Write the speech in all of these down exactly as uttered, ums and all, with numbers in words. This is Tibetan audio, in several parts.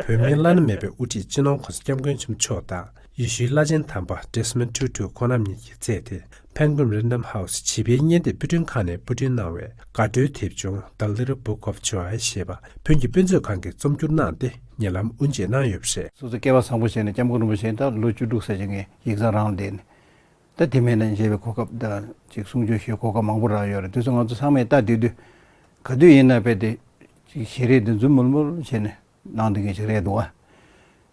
བོད་མིའི་བླ་ན་མེད་པའི་དབུ་ཁྲིད་སྤྱི་ནོར་༸གོང་ས་༸སྐྱབས་མགོན་ཆེན་པོ་མཆོག་དང་ཡེ་ཤུའི་བླ་ཆེན་དམ་པ་Desmond Tutu ཁོང་རྣམ་གཉིས་ཀྱི་མཛད་དེ། Penguin Random House བྱིས་པའི་བརྙན་དེབ་དཔེ་སྐྲུན་ཁང་ནས་དཔར་སྐྲུན་གནང་བའི་དགའ་སྤྲོའི་དེབ་ཆུང་The Little Book of Joy ཞེས་པ་བོད་ཀྱི་དཔེ་མཛོད་ཁང་གིས་རྩོམ་སྒྱུར་གནང་སྟེ་ཉེ་ལམ་དབུ་འབྱེད་གནང་ཡོད་པ་རེད། སོ་སོ་སྐལ་བ་བཟང་པོ་བྱས་ནས་སྐྱབས་མགོན་རིན་པོ་ཆེ་ད་ལོ་བཅུ་དྲུག་ཙམ་ཅིག་ངས་ཡིག་ཚང་རང་ལ་བསྡད་ནས། ད་དེ་མིན་ན་མཇལ་བའི་གོ་སྐབས་དང་ཅིག་གསུང་ཆོས་ཞུ་གོ་སྐབས་མང་པོ་རག་ཡོད་རེད། དེ་ཚོ་ང་ཚོ་ཚང་མས་ལྟ་བསྡད་དུས་ག་དུས་ཡིན་ན་རྦད་དེ་ཅིག་ཞལ་རས་འདི་འཛུམ་མུལ་མུལ་བྱས་ནས་གནང་བསྡད་མཁན་ཞིག་རེད་འདུག་བ།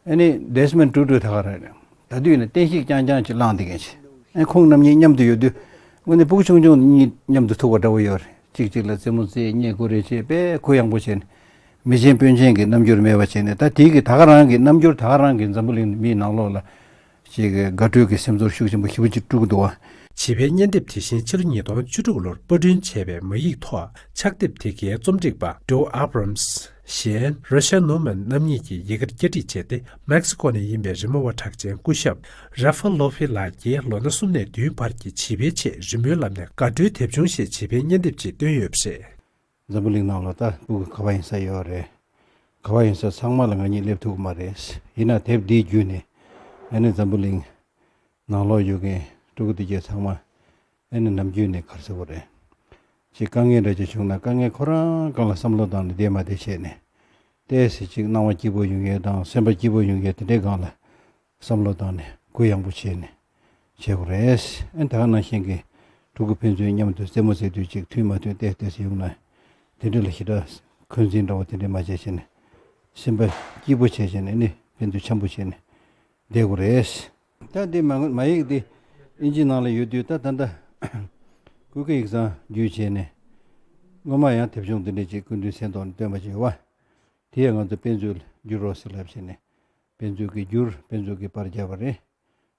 ཨ་ནི་Desmond Tutu ད་ག་རེ་རེད། ད་དུས་ཡིན་ན་བསྟན་བཤིག་རྐྱང་རྐྱང་ཅིག་བསླངས་བསྡད་མཁན་ཞིག་ཨ་ཁོང་རྣམ་གཉིས་མཉམ་དུ་ཡོད་དུས་དངོས་གནས་སྤུ་གུ་ཆུང་ཆུང་གཉིས་མཉམ་དུ་ཐུག་པ་འདྲ་བོ་ཡོད་རེད། གཅིག་གཅིག་ལ་རྩེད་མོ་རྩེ་བསྙད་བཀུར་རེ་བྱེད་དཔེ་གུ་ཡངས་པོ་བྱས་ནས་མི་ཆེན་དཔོན་ཆེན་གྱི་རྣམ་འགྱུར་མེད་པ་བྱས་ནས། ད་དེ་གི་ད་ག་རང་གི་རྣམ་འགྱུར་ད་ག་རང་གི་འཛམ་བུ་གླིང་མིའི་ནང་ལོགས་ལ་ཅིག་དགའ་སྤྲོ་གི་སེམས་ཚོར་ཤུགས་ཆེན་པོ་ཞེ་པོ་ཅིག་སྤྲོད་ཀྱི་འདུག་བ། བྱིས་པའི་བརྙན་དེབ་དེ་བཞིན་ཕྱི་ལོ་ཉིས་སྟོང་བཅུ་དྲུག་ལོར་པར་སྐྲུན་བྱས་པའི་མ་ཡིག་ཐོག་ཕྱག་དེབ་དེ་གའི་རྩོམ་སྒྲིག་པ་Drew Abrams ཞེས་Russia Newman རྣམ་གཉིས་ཀྱིས་ཡི་གེར་བསྐྱར་སྒྲིག་བྱས་ཏེ། མེག་སི་ཀོ་ནས་ཡིན་པའི་རི་མོ་བ་གྲགས་ཅན་སྐུ་ཞབས་Rafa Lopez ལགས་ཀྱིས་ལོ་ན་གསུམ་ནས་བདུན་བར་གྱི་བྱིས་པའི་ཆེད་རི་མོའི་ལམ་ནས་དགའ་སྤྲོའི་དེབ་ཆུང་ཞེས་བྱིས་པའི་བརྙན་དེབ་ཅིག་བཏོན་ཡོད་པ་རེད། འཛམ་བུ་གླིང་ནང་ལ་ད་སྤུ་གུ་ག་པར་ཡིན་ས་ཡོད་རེད། ག་པར་ཡིན་ས་ཚང་མ་ལ་ང་གཉིས་སླེབས་ཐུབ་ཀྱི་མ་རེད། ཡིན་ན་དེབ་འདིའི་བརྒྱུད་ནས་ཨ་ནི་འཛམ་བུ་གླིང་ནང་ལོགས་ཡོད་མཁན་ཕྲུ་གུ་དེ་གས་ཚང་མ་ཨ་ནི་ནམ་རྒྱུན་ནས་ག་རེ་ཟེར་དགོས་རེད། ཅིག་དཀའ་ངལ་འདྲ་ཅིག་བྱུང་ན་དཀའ་ངལ་ཁོ་རང་སྒང་ལ་བསམ་བློ་བཏང་ནས་བསྡད་མ་བསྡད་བྱས་ནས། ཏོག་ཙམ་ཅིག་སྣང་བ་སྐྱིད་པོ་ཡོང་ཡས་དང་སེམས་པ་སྐྱིད་པོ་ཡོང་ཡས་དེ་འདྲའི་སྒང་ལ་བསམ་བློ་བཏང་ནས་གུ་ཡངས་པོ་བྱས་ནས་བྱེད་དགོས་རེད། ཨ་ནི་ད་ག་ནང་བཞིན་གྱི་ཕྲུ་གུ་ཕན་ཚུན་མཉམ་དུ་རྩེད་མོ་རྩེ་དུས་ཅིག་མཐུན་མ་མཐུན་ཏོག་ཙམ་ཡོང་ན་དེ་འདྲ་ལ་ཞེ་དྲག་འཁོན་འཛིན་འདྲ་བོ་དེ་འདྲ་མ་བྱས་བྱས་ནས་སེམས་པ་སྐྱིད་པོ་བྱས་བྱས་ནས་ཨ་ནི་ཕན་ཚུན་འཆམ་པོ་བྱས་ནས་བསྡད་དགོས་རེད། ད་འདི་མ་མ་ཡིག་འདི་ཨིན་ཇི་ནང་ལ་ཡོད་དུས་ད་ད་ལྟ་ཀུ་ཀེ་ཡིག་ཚང་བརྒྱུད་བྱས་ནས་སྔོན་མ་ཡང་དེབ་ཆུང་འདི་འདྲ་ཅིག་སྐུ་མདུན་མཚན་ཐོག་ནས་བཏོན་པ་ཅིག་ཡོད་བ། དེ་ཡང་ང་ཚོ་དཔེ་མཛོད་ལ་བསྒྱུར་རོགས་ཟེར་ལབ་བྱས་ནས་དཔེ་མཛོད་ཀྱིས་བསྒྱུར། དཔེ་མཛོད་ཀྱིས་པར་བརྒྱབ་པ་རེད།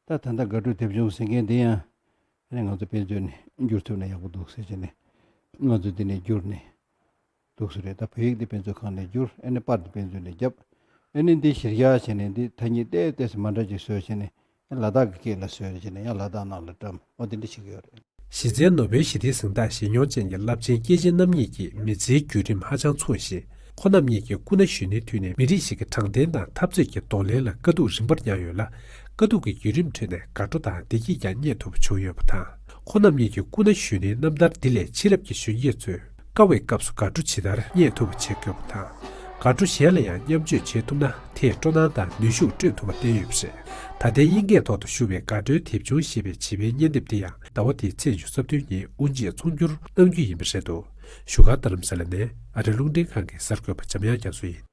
ད་ད་ལྟ་དགའ་སྤྲོའི་དེབ་ཆུང་ཟེར་མཁན་འདི་ཡང་ཨ་ནི་ང་ཚོ་དཔེ་མཛོད་ནས་བསྒྱུར་ཐུབ་ན་ཡག་པོ་འདུག་ཟེར་བྱས་ནས་ང་ཚོ་འདི་ནས་བསྒྱུར་ནས་འདུག་སེ་རེད། ད་བོད་ཡིག་འདི་དཔེ་མཛོད་ཁང་ནས་བསྒྱུར། ཨ་ནི་པར་འདི་དཔེ་མཛོད་ནས་བརྒྱབ། ཨ་ནི་འདི་གཞིར་བཞག་བྱས་ནས་འདི་ཐ་སྙད་ཏོག་ཙམ་མ་འདྲ་ཅིག་བཟོས་བྱས་ནས་ཨ་ནི་ལ་དྭགས་ཀྱི་སྐད་ལ་བཟོས་བྱས་ནས་ཡང་ལ་དྭགས་ནང་ལ་བཀྲམ། འོ་དེ་འདྲ་བྱེད་ཀྱི་ཡོད་རེད། གཞི་རྩའི་ནོ་བེལ་ཞི་བདེའི་གཟེངས་རྟགས་བཞེས་མྱོང་ཅན་གྱི་རླབས་ཆེན་སྐྱེས་ཆེན་རྣམ་གཉིས་ཀྱི་མི་ཚེའི་བརྒྱུད་རིམ་ཧ་ཅང་མཚུངས་ཤིང་། ཁོང་རྣམ་གཉིས་ཀྱིས་སྐུ་ན་གཞོན་ནུའི་དུས་ནས་མི་རིགས་ཤིག་གི་དྲང་བདེན་དང་འཐབ་རྩོད་ཀྱི་གདོང་ལེན་ལ་དཀའ་སྡུག་རིམ་པར་མྱངས་ཡོད་ལ། དཀའ་སྡུག་གི་བརྒྱུད་རིམ་ཁྲོད་ནས་དགའ་སྤྲོ་དང་བདེ་སྐྱིད་ཀྱང་རྙེད་ཐུབ་པ་བྱུང་ཡོད་པ་དང་། ཁོང་རྣམ་གཉིས་ཀྱི་སྐུ་ན་གཞོན་ནུའི་རྣམ་ཐར་འདི་ལས་ཕྱི་རབས་ཀྱི་གཞོན་སྐྱེས་ཚོས་དཀའ་བའི་སྐབས་སུ་དགའ་སྤྲོ་ཇི་ལྟར་རྙེད་ཐུབ་པ་བྱེད་དགོས་པ་དང་། དགའ་སྤྲོ་གཞན་ལ་ཡང་མཉམ་སྤྱོད་བྱེད་ཐུབ་ན་དེས་སྤྲོ་སྣང་དང་ནུས་ཤུགས་བསྐྲུན་ཐུབ་པ་བསྟན་ཡོད་པ་རེད། ད་ལྟའི་དབྱིན་སྐད་ཐོག་ཏུ་བཞུགས་པའི་དགའ་སྤྲོའི་དེབ་ཆུང་ཞེས་པའི་བྱིས་པའི་བརྙན་དེབ་འདི་ཡང་ཟླ་བ་འདིའི་ཚེས་ཉི་ཤུ་རྩ་བདུན་ཉིན་དབུ་འབྱེད་ཚོགས་སྒྱུར་གནང་རྒྱུ་ཡིན་པ་རེད་འདུག་བཞུགས་སྒར་རྡ་རམ་ས་ལ་ནས་ཨ་རིའི་རླུང་འཕྲིན་ཁང་གི་གསར་འགོད་པ་འཇམ་དབྱངས་རྒྱ་མཚོ་ཡིན།